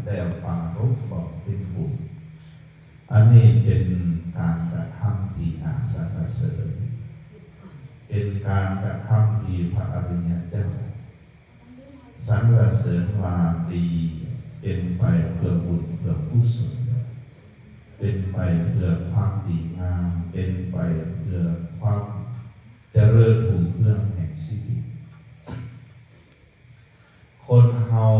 ແລ້ວປາລົບບຳເພັນບຸນ. ອັນນີ້ເປັນການກະທຳທີ່ໜ້າສັນລະເສີນ, ເປັນການກະທຳທີ່ພະອະລິຍະເຈົ້າສັນລະເສີນວ່າດີ, ເປັນໄປເພື່ອບຸນເພື່ອກຸສົນ, ເປັນໄປເພື່ອຄວາມດີງາມ, ເປັນໄປເພື່ອຄວາມຈະເລີນຮຸ່ງເຮືອງແຫ່ງຊີວິດ. ຄົນເຮົາ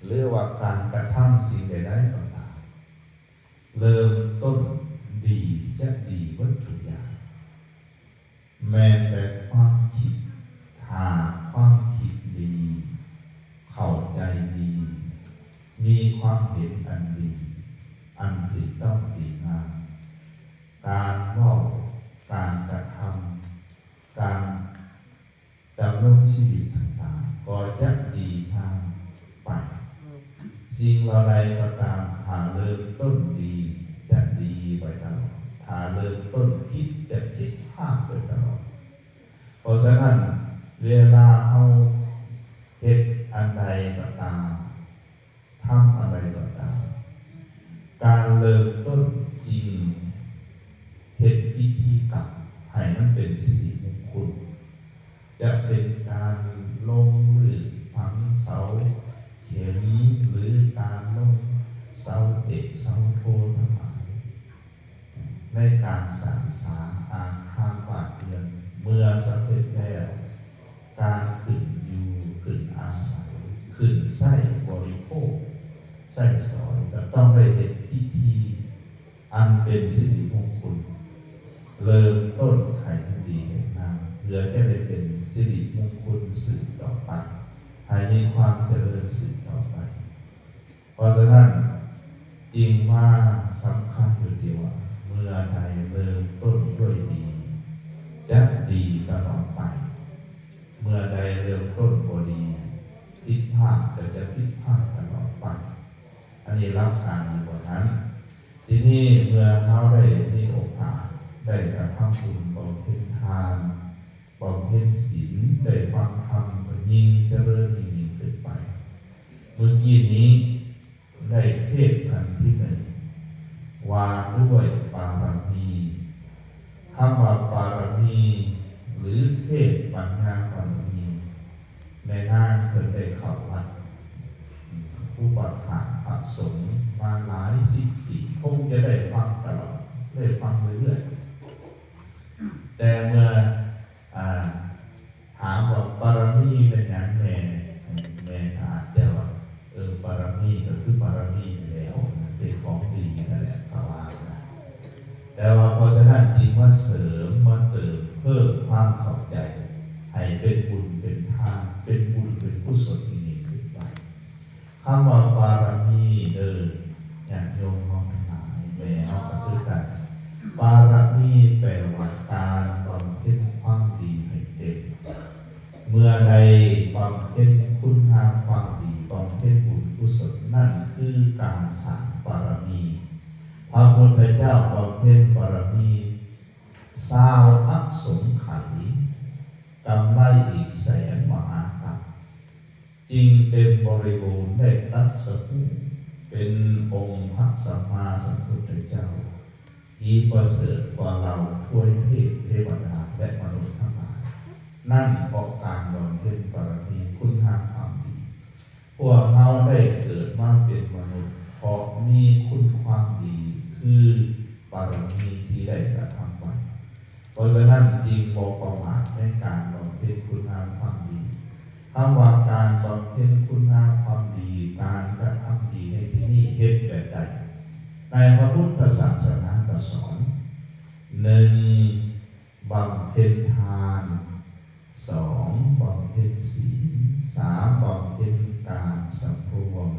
ຫຼືວ່າການກະທຳສິ່ງໃດໆກໍຕາມ, ເລີ່ມຕົ້ນດີຈະດີເບິດທຸກຢ່າງ. ແມ່ນແຕ່ຄວາມຄິດ, ຖ້າຄວາມຄິດດີ, ເຂົ້າໃຈດີ, ມີຄວາມເຫັນອັນດີ, ອັນຖືກຕ້ອງດີງາມ, ການເວົ້າ, ການກະທຳ, ການ ດຳລົງຊີວິດຕ່າງໆກໍຈະດີງາມໄປ. ສິ່ງເຫຼົ່າໃດກໍຕາມ, ຖ້າເລີ່ມຕົ້ນດີ, ຈະດີໄປຕະຫຼອດ. ຖ້າເລີ່ມຕົ້ນຜິດ, ຈະຜິດພາດໄປຕະຫຼອດ. ເພາະສະນັ້ນ, ເວລາເຮົາເຮັດອັນໃດກໍຕາມ, ທຳອັນໃດກໍຕາມ, ການເລີ່ມຕົ້ນຈຶ່ງເຮັດພິທີກຳໃຫ້ມັນເປັນສິລິມຸງຄຸນ, ຈະເປັນການລົງລື່ນຝັງເສົາເຂັມ ຫຼື ການລົງເສົາເອກເສົາໂທທັງຫຼາຍ. ໃນການສ້າງສາອາຄານບ້ານເຮືອນ ເມື່ອສຳເລັດແລ້ວ, ການຂຶ້ນຢູ່, ຂຶ້ນອາໄສ, ຂຶ້ນໃຊ້ບໍລິໂພກໃຊ້ສອຍ ກໍຕ້ອງໄດ້ເຮັດພິທີອັນເປັນສິລິມຸງຄຸນ, ເລີ່ມຕົ້ນໃຫ້ມັນດີໃຫ້ງາມ ເພື່ອຈະໄດ້ເປັນສິລິມຸງຄຸນສືບຕໍ່ໄປ, ໃຫ້ມີຄວາມຈະເລີນສືບຕໍ່ໄປ. ເພາະສະນັ້ນຈຶ່ງວ່າສຳຄັນຢູ່ທີ່ວ່າ ເມື່ອໃດເລີ່ມຕົ້ນດ້ວຍດີ ຈະດີຕະຫຼອດໄປ, ເມື່ອໃດເລີ່ມຕົ້ນບໍ່ດີ ຜິດພາດກໍຈະຜິດພາດຕະຫຼອດໄປ. ອັນນີ້ຫຼັກການຢູ່ບ່ອນນັ້ນ. ທີນີ້ເມື່ອເຮົາໄດ້ມີໂອກາດໄດ້ກະທຳບຸນບຳເພັນທານ, ບຳເພັນສິນ, ໄດ້ຟັງທຳ ກໍຍິ່ງຈະເລີນຍິ່ງຂຶ້ນໄປ. ມື້ກີ້ນີ້ໄດ້ເທດຂັ້ນທີໜຶ່ງ ວ່າດ້ວຍປາລະມີ. ຄຳວ່າປາລະມີ ຫຼື ເທດປັນຍາປາລະມີ, ແມ່ນາງເພິ່ນໄດ້ເຂົ້າວັດອຸປະຖາກພະສົງມາຫຼາຍສິບປີ, ຄົງຈະໄດ້ຟັງຕະຫຼອດ, ໄດ້ຟັງເລື້ອຍໆ. ແຕ່ເມື່ອ ອ່າ ຖາມວ່າປາລະມີແມ່ນຫຍັງແມ່? ແມ່ກໍອາດຈະວ່າ ເອີ ປາລະມີກໍຄືປາລະມີນັ້ນແຫຼ້ວ, ເປັນຂອງດີນັ້ນແຫຼະ ເຂົາວ່ານະ. ແຕ່ວ່າເພາະສະນັ້ນຈຶ່ງມາເສີມ, ມາເຕີມເພີ່ມຄວາມເຂົ້າໃຈ ໃຫ້ເປັນບຸນເປັນທານ, ເປັນບຸນເປັນກຸສົນທີ່ຍິ່ງຂຶ້ນໄປ. ຄຳວ່າປາລະມີເດີ ຍາດໂຍມເຮົາທັງຫຼາຍ, ແມ່ເຮົາກໍຄືກັນ. ປາລະມີແປວ່າການບຳເພັນຄວາມດີໃຫ້ເຕັມ. ເມື່ອໃດບຳເພັນຄຸນງາມຄວາມດີ, ບຳເພັນບຸນກຸສົນ, ນັ້ນຄືການສ້າງບາລະມີ. ພະພຸດທະເຈົ້າບຳເພັນບາລະມີຊາວອະສົງໄຂ, ກຳໄລອີກແສນມະຫາກັບ. ຈຶ່ງເຕັມບໍລິບູນ ໄດ້ຕັດສະຮູ້ເປັນອົງພະສຳມາສຳພຸດທະເຈົ້າ ທີ່ປະເສີດກວ່າເຫຼົ່າທວາຍເທບເທວະດາ ແລະ ມະນຸດທັງຫຼາຍນັ້ນ ເພາະການບຳເພັນບາລະມີຄຸນງາມຄວາມດີ. ພວກເຮົາໄດ້ເກີດມາເປັນມະນຸດ ເພາະມີຄຸນຄວາມດີ ຄືບາລະມີທີ່ໄດ້ກະທຳໄວ້. ເພາະສະນັ້ນຈຶ່ງບໍ່ປະໝາດໃນການບຳເພັນຄຸນງາມຄວາມດີ. ຄຳວ່າການບຳເພັນຄຸນງາມຄວາມດີ, ການກະທຳດີໃນທີ່ນີ້ເຮັດແບບໃດ? ໃນພະພຸດທະສາສະໜາກໍສອນ, ໜຶ່ງ ບຳເພັນທານ, ສອງ ບຳເພັນສິນ, ສາມ ບຳເພັນການສຳລວມ,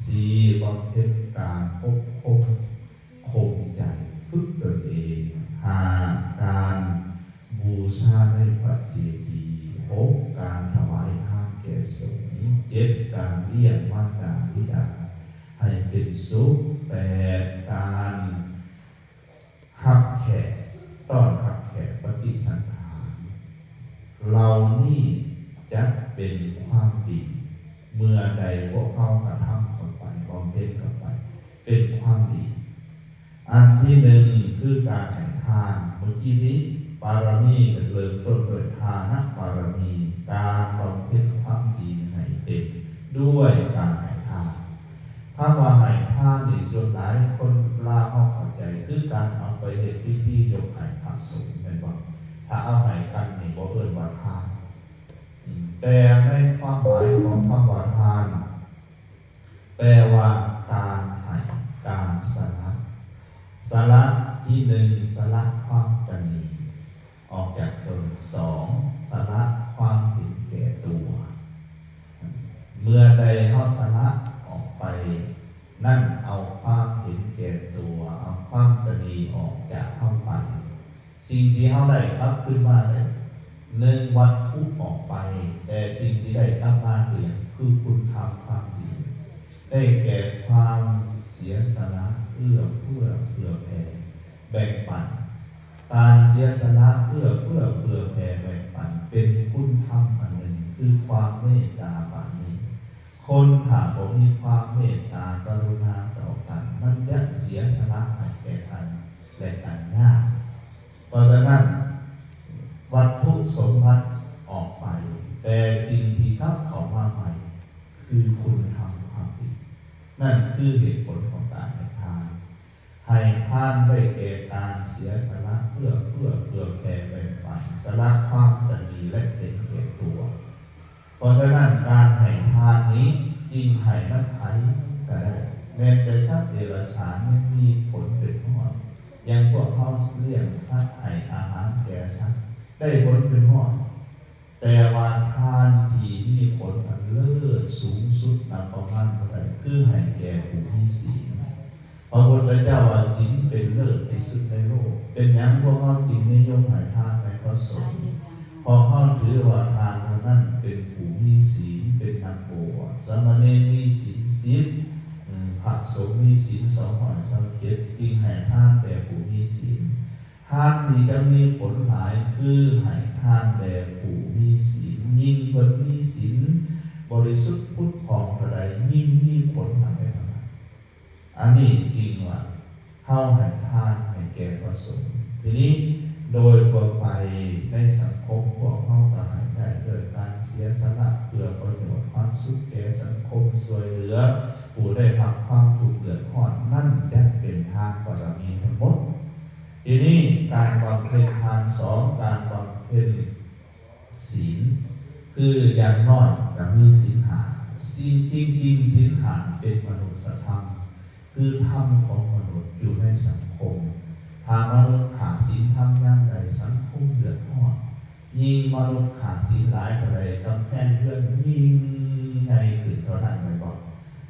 ສີ່ ບຳເພັນການອົບຮົມ ຂົ່ມໃຈຝຶກຕົນເອງ, ຫ້າ ການບູຊາໃນພະເຈດີ, ຫົກ ການຖວາຍທານແກ່ສົງ, ເຈັດ ການລ້ຽງມານດາບິດາໃຫ້ເປັນສຸກ, ແປດ ການຮັບແຂກ, ຕ້ອນຮັບແຂກ, ປະຕິສັນຖານ ເຫຼົ່ານີ້ຈະເປັນຄວາມດີ ເມື່ອໃດພວກເຮົາກະທຳເຂົ້າ ທີໜຶ່ງຄືການໃຫ້ທານ. ເມື່ອກີ້ນີ້ ບາລະມີກໍເລີ່ມຕົ້ນດ້ວຍທານະບາລະມີ, ການບຳເພັນຄວາມດີໃຫ້ເຕັມດ້ວຍການໃຫ້ທານ. ຄຳວ່າໃຫ້ທານນີ້ ສ່ວນຫຼາຍຄົນລາວເຮົາເຂົ້າໃຈຄືການເອົາໄປເຮັດພິທີຍົກໃຫ້ພະສົງແມ່ນບໍ່? ຖ້າເອົາໃຫ້ກັນນີ້ບໍ່ເອີ້ນວ່າທານ. ແຕ່ໃນຄວາມໝາຍຂອງຄຳວ່າທານ ແປວ່າການໃຫ້ ການສະຫຼະ. ສະຫຼະທີໜຶ່ງ ສະຫຼະຄວາມຕະໜີອອກຈາກຕົນ, ສອງ ສະຫຼະຄວາມເຫັນແກ່ຕົວ. ເມື່ອໃດເຮົາສະຫຼະອອກໄປນັ້ນ ເອົາຄວາມເຫັນແກ່ຕົວ ເອົາຄວາມຕະໜີອອກຈາກເຮົາໄປ, ສິ່ງທີ່ເຮົາໄດ້ກັບຄືນມາໄດ້ ໜຶ່ງ ວັດຖຸອອກໄປ, ແຕ່ສິ່ງທີ່ໄດ້ກັບມາຄືຫຍັງ? ຄືຄຸນທຳຄວາມດີ ໄດ້ແກ່ຄວາມເສຍສະຫຼະ ເອື້ອເຟື້ອເຜື່ອແຜ່ແບ່ງປັນ. ການເສຍສະຫຼະ ເອື້ອເຟື້ອເຜື່ອແຜ່ແບ່ງປັນ ເປັນຄຸນທຳອັນໜຶ່ງ ຄືຄວາມເມດຕາປານີ. ຄົນຖ້າບໍ່ມີຄວາມເມດຕາກະລຸນາຕໍ່ກັນ ມັນຈະເສຍສະຫຼະໃຫ້ແກ່ກັນແລະກັນຍາກ. ເພາະສະນັ້ນ ວັດຖຸສົມບັດອອກໄປ, ແຕ່ສິ່ງທີ່ກັບເຂົ້າມາໃໝ່ ຄືຄຸນທຳຄວາມດີ. ນັ້ນຄືເຫດຜົນຂອງການໃຫ້ທານ. ໃຫ້ທານໄດ້ແກ່ການເສຍສະຫຼະ ເອື້ອເຟື້ອເຜື່ອແຜ່ແບ່ງປັນ, ສະຫຼະຄວາມຕະໜີ ແລະ ເຫັນແກ່ຕົວ. ເພາະສະນັ້ນ ການໃຫ້ທານນີ້ຈຶ່ງໃຫ້ນຳໃຜກໍໄດ້, ແມ່ນແຕ່ສັດເດຍລະສານຍັງມີຜົນເປັນຮ້ອຍ. ຢ່າງພວກເຮົາລ້ຽງສັດ, ໃຫ້ອາຫານແກ່ສັດ ໄດ້ຜົນເປັນຮ້ອຍ. ແຕ່ວ່າທານທີ່ມີຜົນອັນເລີດສູງສຸດນະປະມານບໍ່ໄດ້ ຄືໃຫ້ແກ່ຜູ້ມີສິນ. ພະພຸດທະເຈົ້າວ່າ ສິນເປັນເລີດທີ່ສຸດໃນໂລກ. ເປັນຫຍັງພວກເຮົາຈຶ່ງນິຍົມໃຫ້ທານໃນພະສົງ? ເພາະເຮົາຖືວ່າທ່ານເທົ່ານັ້ນເປັນຜູ້ມີສິນ, ເປັນນັກບວດ. ສາມະເນນມີສິນສິບ, ພະສົງມີສິນສອງຮ້ອຍຊາວເຈັດ, ຈຶ່ງໃຫ້ທານແກ່ຜູ້ມີສິນ. ທານທີ່ຈະມີຜົນຫຼາຍ ຄືໃຫ້ທານແດ່ຜູ້ມີສິນ. ຍິ່ງເພິ່ນມີສິນບໍລິສຸດຜຸດຜ່ອງເທົ່າໃດ, ຍິ່ງມີຜົນຫຼາຍເທົ່ານັ້ນ. ອັນນີ້ຈຶ່ງວ່າ ເຮົາໃຫ້ທານໃຫ້ແກ່ພະສົງ. ທີນີ້ ໂດຍທົ່ວໄປໃນສັງຄົມ ພວກເຮົາກໍໃຫ້ໄດ້ດ້ວຍການເສຍສະຫຼະເພື່ອປະໂຫຍດຄວາມສຸກແກ່ສັງຄົມ, ຊ່ວຍເຫຼືອຜູ້ໄດ້ຮັບຄວາມທຸກເດືອດຮ້ອນ, ນັ້ນຈັກເປັນທານບາລະມີທັງໝົດ. ທີນີ້ ການບຳເພັນທານ ສອງ ການບຳເພັນ ສິນ ຄືຢ່າງໜ້ອຍກໍມີສິນຫ້າ. ສິ່ງຈິງໆ ສິນຫ້າເປັນມະນຸດສະທຳ ຄືທຳຂອງມະນຸດຢູ່ໃນສັງຄົມ. ຖ້າມະນຸດຂາດສິນທຳຍາມໃດ ສັງຄົມເດືອດຮ້ອນ. ຍິ່ງມະນຸດຂາດສິນຫຼາຍເທົ່າໃດ ກຳແພງເຮືອນຍິ່ງໃຫຍ່ຂຶ້ນເທົ່ານັ້ນ ແມ່ນບໍ່?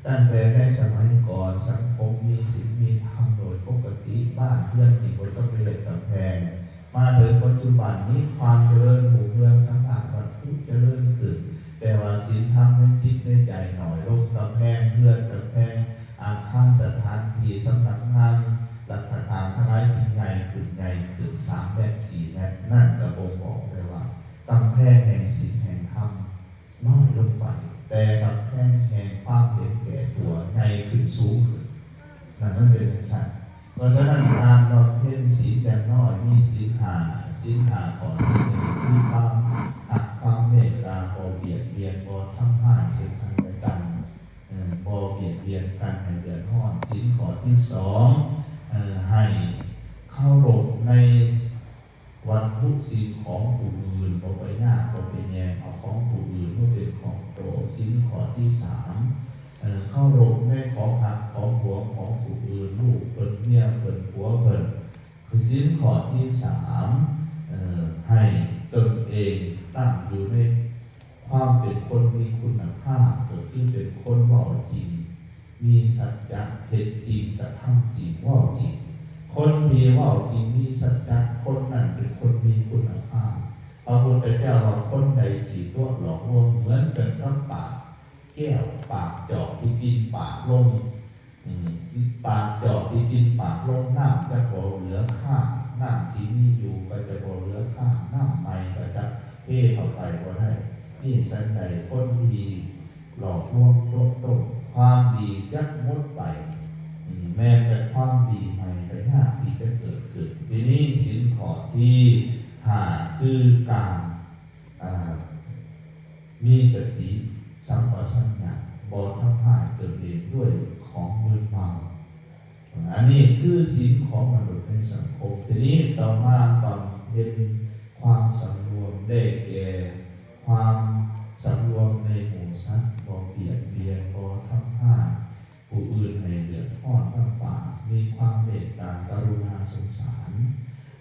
ຕັ້ງແຕ່ໃນສະໄໝກ່ອນ ສັງຄົມມີສິນມີທຳໂດຍປົກກະຕິ, ບ້ານເຮືອນນີ້ບໍ່ຕ້ອງໄປເຮັດກຳແພງ. ມາເຖິງປັດຈຸບັນນີ້ ຄວາມຈະເລີນຮຸ່ງເຮືອງທາງດ້ານວັດຖຸຈະເລີນຂຶ້ນ, ແຕ່ວ່າສິນທຳໃນຈິດໃນໃຈໜ້ອຍລົງ. ກຳແພງເຮືອນ, ກຳແພງອາຄານສະຖານທີ່, ສຳນັກງານລັດຖະການທັງຫຼາຍທີ່ໃຫຍ່ຂຶ້ນ, ໃຫຍ່ຂຶ້ນສາມແມັດ, ສີ່ແມັດ, ນັ້ນກໍບົ່ງບອກໄດ້ວ່າ ກຳແພງແຫ່ງສິນແຫ່ງທຳ ນ້ອຍລົງໄປ, ແຕ່ກຳແພງແຫ່ງຄວາມເຫັນແກ່ຕົວໃຫຍ່ຂຶ້ນ, ສູງຂຶ້ນ. ນັ້ນມັນເປັນຈັ່ງຊັ້ນ. ເພາະສະນັ້ນ ການບຳເພັນສິນຢ່າງໜ້ອຍມີສິນຫ້າ, ສິນຫ້າຂໍ້ທີໜຶ່ງ ຄືຄວາມຮັກ, ຄວາມເມດຕາ, ບໍ່ບຽດບຽນ, ບໍ່ທຳຮ້າຍເຊິ່ງກັນແລະກັນ, ເອີ ບໍ່ບຽດບຽນກັນໃຫ້ເດືອດຮ້ອນ. ສິນຂໍ້ທີສອງ ເອີ ໃຫ້ເຄົາລົບໃນ ວັດຖຸສິ່ງຂອງຜູ້ອື່ນ, ບໍ່ໄປຍາກ, ບໍ່ໄປແຍ່ງເອົາຂອງຜູ້ອື່ນມາເປັນຂອງໂຕ. ສິນຂໍ້ທີສາມ ເອີ ເຄົາລົບໃນຂອງຮັກຂອງຫວງຂອງຜູ້ອື່ນ, ລູກເພິ່ນ, ເມຍເພິ່ນ, ຜົວເພິ່ນ. ຄືສິນຂໍ້ທີສາມ ເອີ ໃຫ້ຕົນເອງຕັ້ງຢູ່ໃນຄວາມເປັນຄົນມີຄຸນນະພາບ, ກໍຄືເປັນຄົນເວົ້າຈິງ, ມີສັດຈະ, ເຮັດຈິງ, ກະທຳຈິງ, ເວົ້າຈິງ. ຄົນທີ່ເວົ້າຈິງ, ມີສັດຈະ, ຄົນນັ້ນເປັນຄົນມີຄຸນນະພາບ. ພະພຸດທະເຈົ້າວ່າ ຄົນໃດຂີ້ຕົວະຫຼອກລວງ ເໝືອນກັນກັບປາກແກ້ວ, ປາກຈອກທີ່ປິ່ນປາກລົງ, ອືມ, ປາກຈອກທີ່ປິ່ນປາກລົງ, ນ້ຳຈະບໍ່ເຫຼືອຄ້າງ, ນ້ຳທີ່ມີຢູ່ກໍຈະບໍ່ເຫຼືອຄ້າງ, ນ້ຳໃໝ່ກໍຈະເທເຂົ້າໄປບໍ່ໄດ້. ນີ້ສັນໃດ ຄົນທີ່ ຫຼອກລວງໂຕະຕົ້ນ, ຄວາມດີຈັກໝົດໄປ. ອືມ, ແມ່ນແຕ່ຄວາມດີໃໝ່ກໍຍາກທີ່ ທີ່ຫ້າຄືການ ອ່າ ມີສະຕິສຳປະຊັນຍະ ບໍ່ທຳຮ້າຍຕົນເອງດ້ວຍຂອງມຶນເມົາ. ອັນນີ້ຄືສິນຂອງມະນຸດໃນສັງຄົມ. ທີນີ້ຕໍ່ມາບຳເພັນຄວາມສຳລວມ ໄດ້ແກ່ຄວາມສຳລວມໃນໝູ່ສັດ, ບໍ່ບຽດບຽນ, ບໍ່ທຳຮ້າຍ ຜູ້ອື່ນໃຫ້ເດືອດຮ້ອນລຳບາກ, ມີຄວາມເມດຕາກະລຸນາສົງສານ.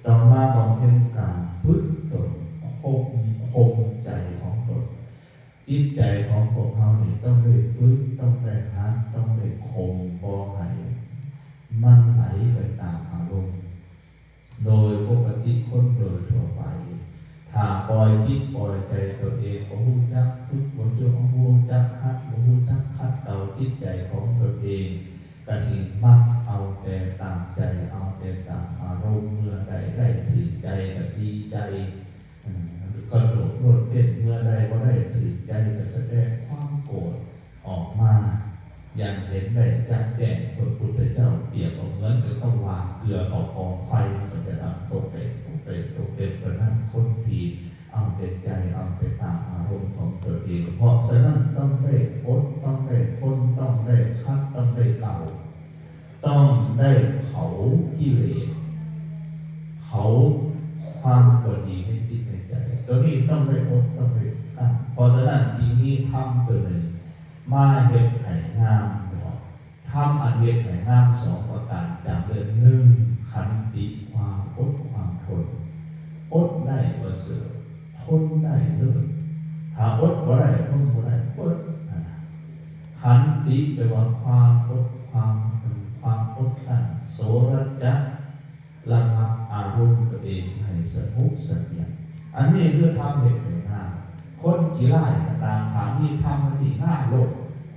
ຕໍ່ມາບຳເພັນການຝຶກຕົນ, ຄົມ, ຄົມໃຈຂອງຕົນ. ຈິດໃຈຂອງພວກເຮົານີ້ຕ້ອງໄດ້ຝຶກ, ຕ້ອງໄດ້ຫັດ, ຕ້ອງໄດ້ຂົ່ມ, ບໍ່ໃຫ້ມັນໄຫຼໄປຕາມອາລົມ. ໂດຍປົກກະຕິຄົນໂດຍທົ່ວໄປ ຖ້າປ່ອຍຈິດປ່ອຍໃຈຕົນເອງ ບໍ່ຮູ້ຈັກຝຶກ ບໍ່ຮູ້ຈັກຫັດ ບໍ່ຮູ້ຈັກຂັດເກົາຈິດໃຈຂອງຕົນເອງ ກະຊິມັກເອົາແຕ່ຕາມໃຈ ເອົາແຕ່ຕາມອາລົມ ເມື່ອໃດໄດ້ຖືກໃຈກະດີໃຈ ກະໂດດໂລດເຕັ້ນ ເມື່ອໃດບໍ່ໄດ້ຖືກໃຈກະສະແດງຄວາມໂກດ ອອກມາຢ່າງເຫັນໄດ້ຈະແຈ້ງ. ພະພຸດທະເຈົ້າປຽບເອົາເໝືອນກັບເອົາວາງເກືອເຂົ້າກອງໄຟ ມັນກໍຈະດັງໂຕເຕັກໂຕເຕັກໂຕເຕັກ. ເພາະນັ້ນຄົນທີ່ເອົາແຕ່ໃຈ ເອົາແຕ່ຕາມອາລົມຂອງຕົນເອງ. ເພາະສະນັ້ນຕ້ອງໄດ້ອົດ, ຕ້ອງໄດ້ທົນ, ຕ້ອງໄດ້ຂັດ, ຕ້ອງໄດ້ເກົາ. ຕ້ອງໄດ້ເຜົາກິເລດ ເຜົາຄວາມບໍ່ດີໃນຈິດໃນໃຈ. ຕົວນີ້ຕ້ອງໄດ້ອົດ, ຕ້ອງໄດ້ກັ້ນ. ເພາະສະນັ້ນຈຶ່ງມີທຳຕົວໜຶ່ງມາເຮັດໃຫ້ງາມເນາະ. ທຳອັນເຮັດໃຫ້ງາມສອງປະການ ຈຳເລີຍ. ໜຶ່ງ ຂັນຕິ ຄວາມອົດຄວາມທົນ. ອົດໄດ້ປະເສີດ, ທົນໄດ້ເລີດ. ຖ້າອົດບໍ່ໄດ້, ທົນບໍ່ໄດ້, ເບີດ. ຂັນຕິແປວ່າຄວາມອົດ, ຄວາມ, ຄວາມອົດກັ້ນ. ໂສລະຈະ ລະງັບອາລົມຕົວເອງໃຫ້ສະຫງົບສະຫງຽມ. ອັນນີ້ຄືທຳເຮັດໃຫ້ງາມ. ຄົນຂີ້ຮ້າຍກໍຕາມ, ຖ້າມີທຳອັນນີ້ງາມໂລດ.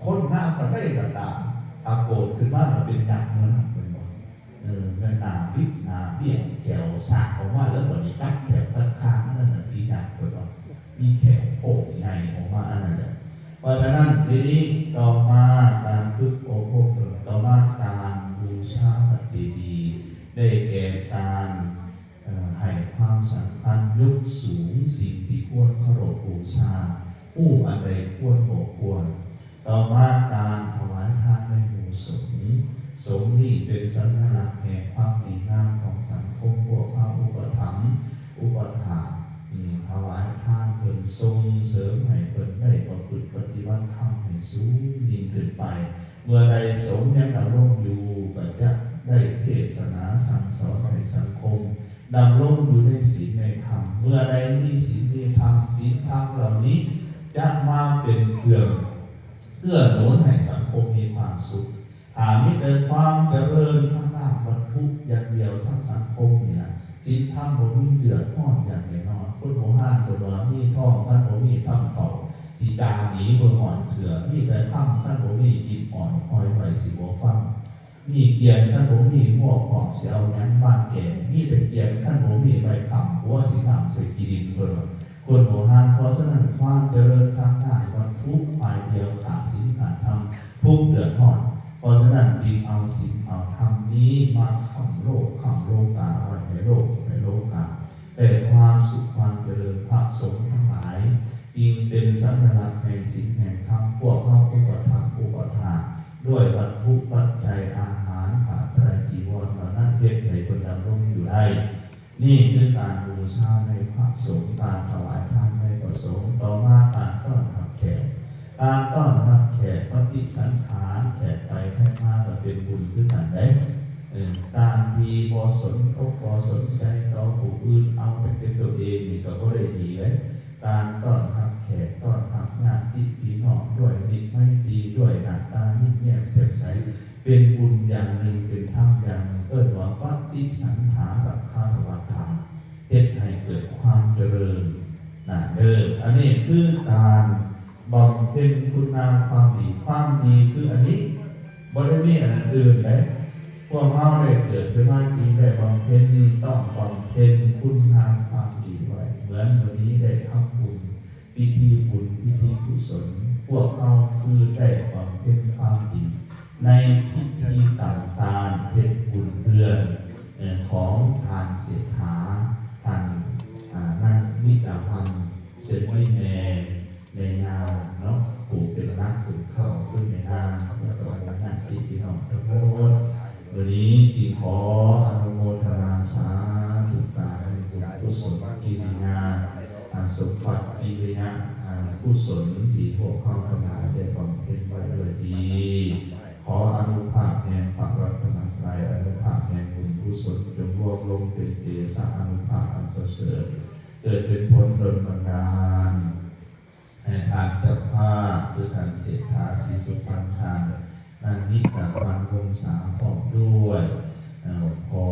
ຄົນງາມປານໃດກໍຕາມ, ຖ້າໂກດຂຶ້ນມາແລ້ວເປັນຍັກເມື່ອນັ້ນ, ແມ່ນບໍ່? ເອີ, ແມ່ນໜ້າບິດໜ້າບ້ຽງ, ແຂ້ວສາກອອກມາແລ້ວ, ບັດນີ້ກັດແຂ້ວກັດຄາງ, ອັນນັ້ນນະຄືຍັກ, ເພິ່ນວ່າມີແຂ້ວໂຄ້ງໃຫຍ່ອອກມາ, ອັນນັ້ນແຫຼະ. ເພາະສະນັ້ນ ທີນີ້ຕໍ່ມາການຝຶກອົບຮົມຕົນ, ຕໍ່ມາການບູຊາພະເຈດີ ໄດ້ແກ່ການ ເອີ ໃຫ້ຄວາມສຳຄັນຍົກສູງສິ່ງທີ່ຄວນເຄົາລົບບູຊາ, ຮູ້ອັນໃດຄວນບໍ່ຄວນ. ຕໍ່ມາການຖວາຍທານໃນໝູ່ສົງ, ສົງນີ້ເປັນສັນຍະລັກແຫ່ງຄວາມດີງາມຂອງສັງຄົມ. ພວກເຮົາອຸປະຖຳ ອຸປະຖາກ ອາ ຖວາຍທານເພິ່ນ, ສົ່ງເສີມໃຫ້ເພິ່ນໄດ້ປະພຶດປະຕິບັດທຳໃຫ້ສູງຍິ່ງຂຶ້ນໄປ. ເມື່ອໃດສົງຍັງດຳລົງຢູ່ ກໍຈະໄດ້ເທດສະໜາສັ່ງສອນໃຫ້ສັງຄົມດຳລົງຢູ່ໃນສິນໃນທຳ. ເມື່ອໃດມີສິນມີທຳ, ສິນທຳເຫຼົ່ານີ້ຈະມາເປັນເຄື່ອງເກື້ອໜູນໃຫ້ສັງຄົມມີຄວາມສຸກ. ຖ້າມີແຕ່ຄວາມຈະເລີນທາງດ້ານວັດຖຸຢ່າງດຽວ ທັງສັງຄົມນີ້ນະ, ສິນທຳບໍ່ມີ, ເດືອດຮ້ອນຢ່າງແນ່ນອນ. ຄົນໂບຮານເພິ່ນວ່າ ມີທອງຄັນບໍ່ມີທຳເຂົ້າ ຊິຈາໜີເມືອຮ້ອນເຖື່ອ. ມີແຕ່ຄຳຄັນບໍ່ມີ ອິດອ້ອຍ ອ້ອຍໄວ້ຊິບໍ່ຟັງ. ມີກຽນຄັນບໍ່ມີ ງົວຄອກຊິເອົາຫຍັງມາແກງ. ມີແຕ່ກຽນຄັນບໍ່ມີ ໄວ້ຄ້ຳຫົວຊິງາມໃສ່ຂີ້ດິນ ເພິ່ນວ່າ ຄົນໂບຮານ. ເພາະສະນັ້ນ ຄວາມຈະເລີນທາງດ້ານວັດຖຸຝ່າຍດຽວ ຂາດສິນຂາດທຳ ທຸກເດືອດຮ້ອນ. ເພາະສະນັ້ນ ຈຶ່ງເອົາສິນເອົາທຳນີ້ມາຄ້ຳໂລກຄ້ຳໂລກາໄວ້ໃຫ້ໂລກໃຫ້ໂລກາ ແຕ່ຄວາມສຸກຄວາມຈະເລີນ. ພະສົງທັງຫຼາຍຈຶ່ງເປັນສັນຍະລັກແຫ່ງສິນແຫ່ງທຳ. ພວກເຮົາອຸປະຖຳອຸປະຖາກດ້ວຍວັດຖຸປັດໄຈ ອາຫານ ຜ້າໄຕຣຈີວອນເທົ່ານັ້ນ ເຮັດໃຫ້ເພິ່ນດຳລົງຢູ່ໄດ້. ນີ້ຄືການບູຊາໃນພະສົງ, ການຖວາຍທານໃນພະສົງ. ຕໍ່ມາການຕ້ອນຮັບແຂກ. ການຕ້ອນຮັບແຂກ, ປະຕິສັນຖານແຂກໄປແຂກມາ ກໍເປັນບຸນຄືກັນເດ້. ເອີ, ການທີ່ບໍ່ສົນອົກບໍ່ສົນໃຈຕໍ່ຜູ້ອື່ນ, ເອົາແຕ່ເປັນຕົວເອງນີ້ກໍບໍ່ໄດ້ດີເດ້. ການຕ້ອນຮັບແຂກ, ຕ້ອນຮັບຍາດຕິພີ່ນ້ອງດ້ວຍມິດໄມຕີ, ດ້ວຍໜ້າຕາຍິ້ມແຍ້ມແຈ່ມໃສ, ເປັນບຸນຢ່າງໜຶ່ງ, ເປັນທຳຢ່າງໜຶ່ງ, ເອີ້ນວ່າປະຕິສັນຖານະຄາລະວະທານ, ເຮັດໃຫ້ເກີດຄວາມຈະເລີນນະເດີ. ອັນນີ້ຄືການບຳເພັນຄຸນງາມຄວາມດີ. ຄວາມດີຄືອັນນີ້, ບໍ່ໄດ້ມີອັນອື່ນເດ້. ພວກເຮົາໄດ້ເກີດຂຶ້ນມາຈິງໄດ້ບຳເພັນ, ຕ້ອງບຳເພັນຄຸນງາມຄວາມດີໄວ້. ເໝືອນມື້ນີ້ໄດ້ທຳບຸນ, ພິທີບຸນ, ພິທີກຸສົນ, ພວກເຮົາຄືໄດ້ບຳເພັນຄວາມດີໃນພິທີກຳການເຮັດບຸນເດືອນຂອງທ່ານເສດຖາ, ທ່ ມິດຕາພັນ ເຊິ່ງມີແມ່ ແມ່ຍ່າເນາະ ຜູ້ເປັນຫຼັກເປັນເຄົ້າ ຄືແມ່ນາງ ແລ້ວກໍບັນດາຍາດຕິພີ່ນ້ອງທັງໝົດ. ມື້ນີ້ຈຶ່ງຂໍອະນຸໂມທະນາສາທຸການໃນບຸນກຸສົນກິລິຍາ ອາ ສົມບັດກິລິຍາ ອາ ກຸສົນທີ່ພວກເຮົາທັງຫຼາຍໄດ້ບຳເພັນໄວ້ດ້ວຍດີ. ຂໍອານຸພາບແຫ່ງພະລັດຕະນະໄຕ ອານຸພາບແຫ່ງບຸນກຸສົນ ຈົ່ງລວມລົງເປັນເຕຊະອານຸພາບອັນປະເສີດ ເກີດເປັນຜົນດົນບັນດານ ໃຫ້ທ່ານເຈົ້າພາບ ຄືທ່ານເສດຖາ ສີສຸພັນ ທ່ານນາງນິດຕາ ວັນວົງສາ ພ້ອມດ້ວຍ ເອີ ພໍ່